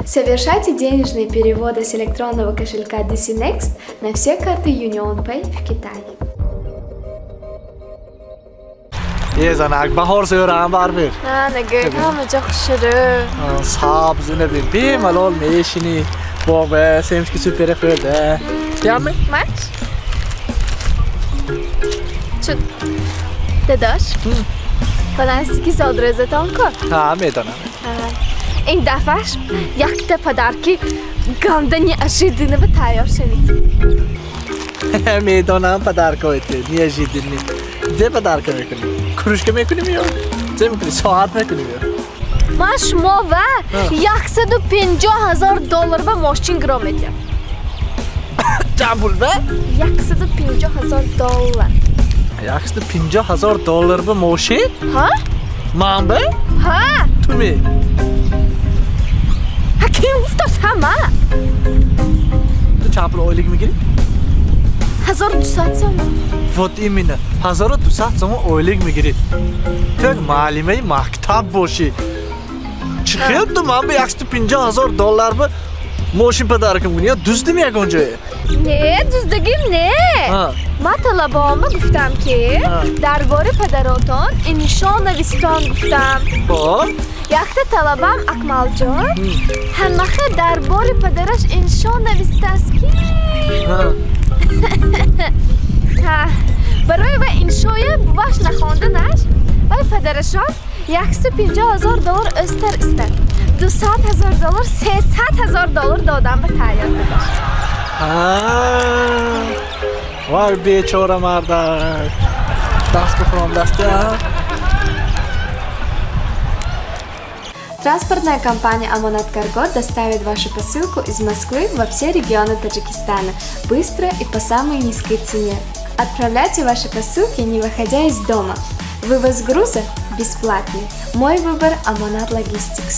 Совершайте денежные переводы с электронного кошелька DC Next на все карты UnionPay в Китае. Е занак, баҳор зӯрам барбир. На, нагӯ, ҳама ҷо хушрӯ. Сабз набин, бемалол мешинӣ. Боғ семечки супер хӯрда. Ями? Маш? Чуд. Дадош? Ба наздики зодрӯзатон ку? Ҳа, медонам. Ин дафъаш якта подарки ганда неожиданного тайёр шавид. Медонам подаркҳои ту неожиданный. Зе подарка мекунӣ? Кружка мекунӣ ё? Зе мекунӣ? Соат мекунӣ ё? Ман шумо ва 150 000 доллар ба мошин гиро медиҳам. Чанд пул ба? 150 000 доллар. 150 000 доллар ба мошин? Ҳа? Ман ба? Ҳа. Ту ме? Ҳа, ким гуфтас ҳама? Ту чанд пул ойлик мегирӣ? 1200 сомон. Вот именно, 1200 сомон ойлик мегирӣ. Ту як муаллимаи мактаб бошӣ. Чӣ хел ту ман ба 150 000 доллар ба мошин подарка мекунӣ? Ё дуздим ягон ҷое? Не, дуздагим не. Ман талабаома гуфтам, ки дар бори падаротон иншо навистон гуфтам. Хоб. Якта талабам Акмалҷон ҳамаха дар бори падараш иншо навистааст, ки барои вай иншоя буваш нахонданаш вай падарашон 150 000 доллар ӯстар истад. 200 000 доллар, 300 000 доллар додам ба тайёр будаш. Вай бечора мардак. Даст бихӯрам дасти. Транспортная компания «Амонат Карго» доставит вашу посылку из Москвы во все регионы Таджикистана быстро и по самой низкой цене. Отправляйте ваши посылки, не выходя из дома. Вывоз груза бесплатный. Мой выбор – «Амонат Логистикс».